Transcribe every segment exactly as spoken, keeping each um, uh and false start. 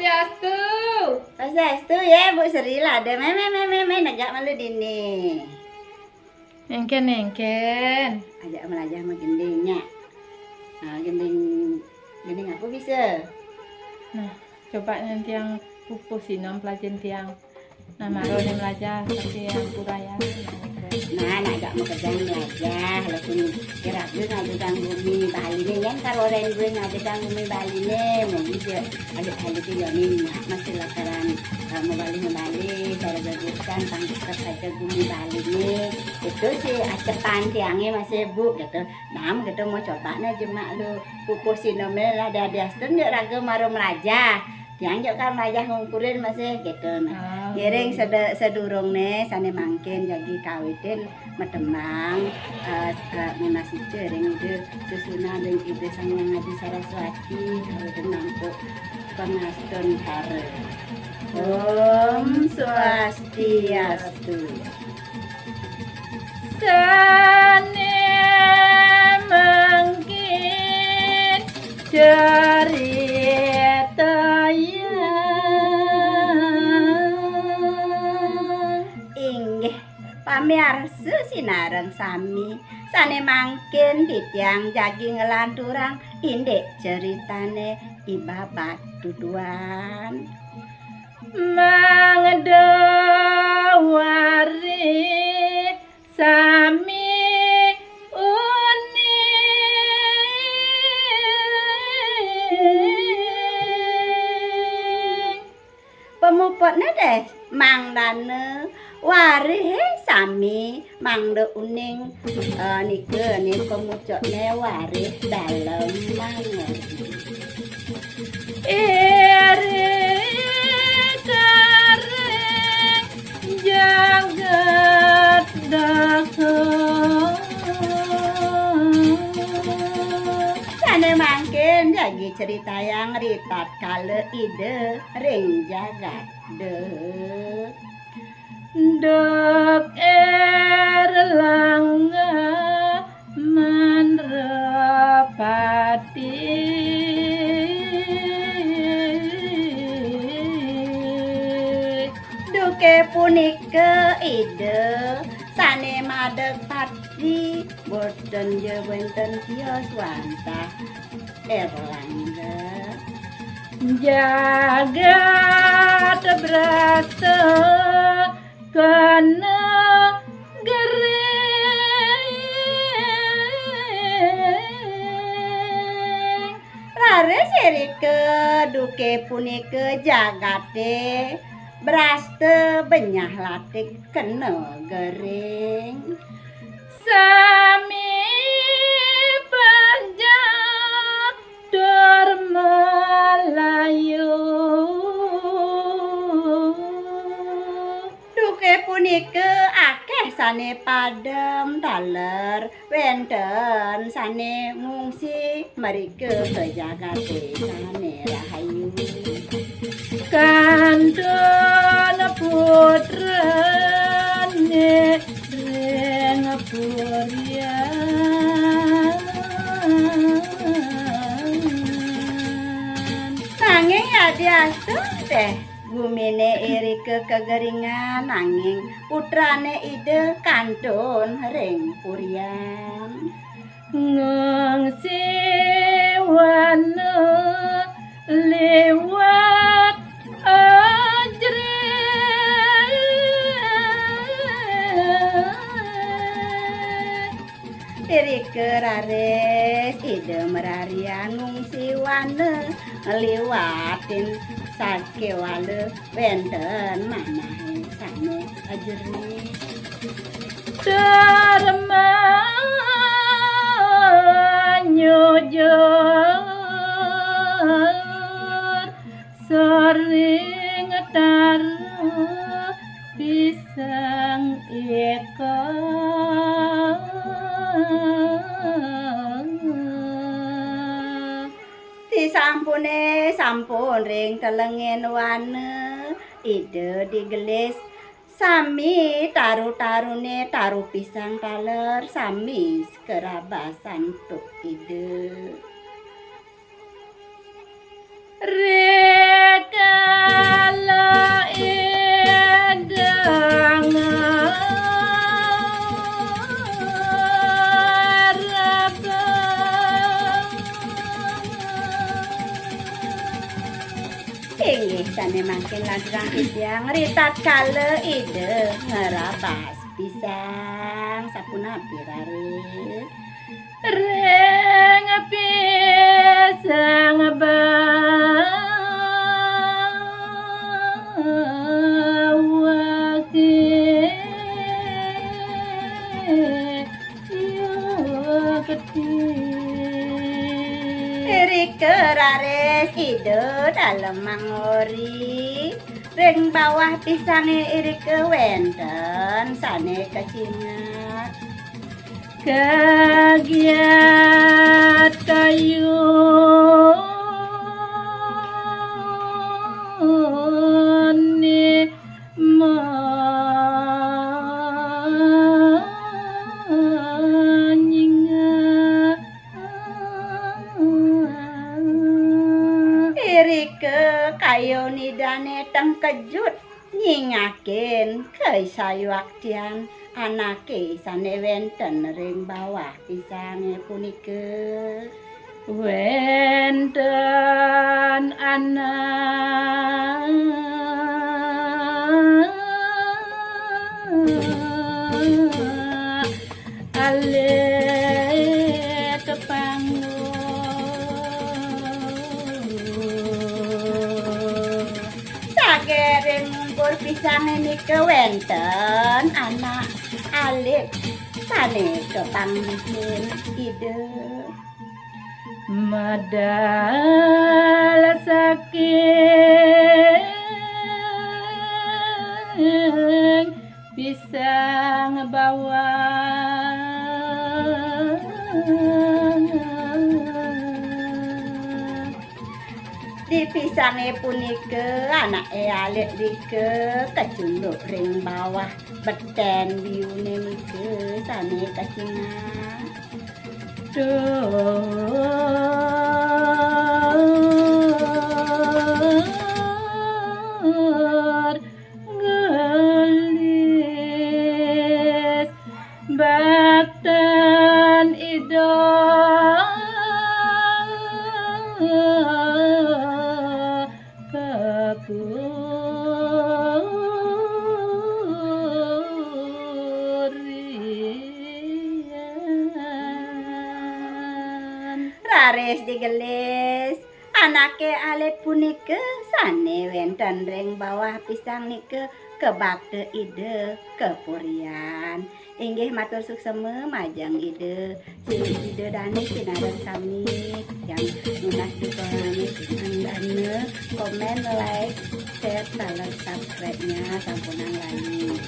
Swastiastu. Swastiastu ya, Bu Sri lah. Ada meme, meme, meme, negak malu dini. Engken, engken. Ajak melajah mah gendingnya. Nah, gending, gending apa bisa? Nah, coba nanti yang pupus sinom pelajaran tiang. Nah, maro ne melajah, tapi yang kurang ya. Nah, nak jak mau kerja melajah, langsung kira-kira ngadegang gumi Bali ne, kan kalau orang gue ngadegang gumi Bali ne, mau gitu. Adik-adik ya ni, nak masih lakaran, eh, mau Bali, mau Bali, cara gadukan, tangkap aja gumi Bali ne. Itu si acepan tiangnya masih bu gitu. Nam gitu mau coba ne jemak lu pupus sinom ne lah, dia dia tu njuk raga maro melajah. Tiang juk kan melajah ngungkurin masih gitu. Nah, oh, ngiring sede-, sedurung ne sane mangkin jagi kawitin matembang, eh, eh, nunas ica ring Ida Sesuna ring Ida Sang Hyang Adi Saraswati, kawitin nampuk pangastungkara. Om Swastiastu. Sane mangkin caritayang. Inggih, pamiarsa sinareng sami, sane mangkin titiang jagi nglanturang indik caritane I Babat Tuduan. Mangda warih sami uning. Pamuputne deh, mangdane warih sami mangda uning, eh, nika ne pamucutne warih dalem mangerti. Iri karing jagat daha. Sane mangkin jagi caritayang ritatkala Ida ring jagat daha. Duk Erlangga manrapati. Duke punika Ida sane madeg pati, boten ja wenten tios wantah Erlangga. Jagat brasta kena gering. Raris irika duke punika jagate brasta benyah latik kena gering. Sami pejah tur malayu. Duke punika akeh sane padem taler, wenten sane ngungsi mrika ka jagate sane rahayu. Kantun putrane ring purian. Nanging yadiastun teh gumine irika kageringan, nanging putrane Ida kantun ring purian. Ngungsi wana liwat ajri. Irika raris Ida mararian ngungsi wana ngliwatin sakewala wenten manahe sane jernih. Darma nyujur saring tara pisang eka. Disampune sampun ring telengen wana, Ida digelis sami taru-tarune taru pisang taler, sami kerabasan tuk Ida. Rika Inggih sané mangkin lanturang titiang, ritatkala Ida ngrabas pisang, sapunapi raris? Ring pisang bawah gedé. Irika raris Ida dalem mangori. Ring bawah pisangé irika wénten sané kacingat. Kagiat kayuné manyinga. Irika kayun Idané tengkejut nyingakin kasayuaktian anaké sané wénten ring bawah pisangé punika. Wénten anak alit panggung. Saking ring ungkur pisangé nika wénten anak alit sané kapanggihin Ida. Medal saking pisang bawang. Di pisangé punika anaké alit nika kacunduk ring bawah betén biyuné nika sané kacingat. Tur gelis baktan Ida kapurian. Raris digelis, anaké alit punika sané wénten ring bawah pisang nika kabakta Ida kapurian. Inggih matur suksema majeng Ida, Ida dané sinareng sami, tiang nunas duka manis anggana, komen, like, share, taler subscribe-nya sampunang lali.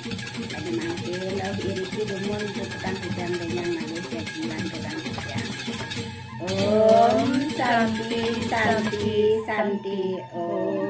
Pada mangkin, iriki dumun puputang titiang, bénjang malih jajian titiang. Om Santi, Santi, Santi, Om.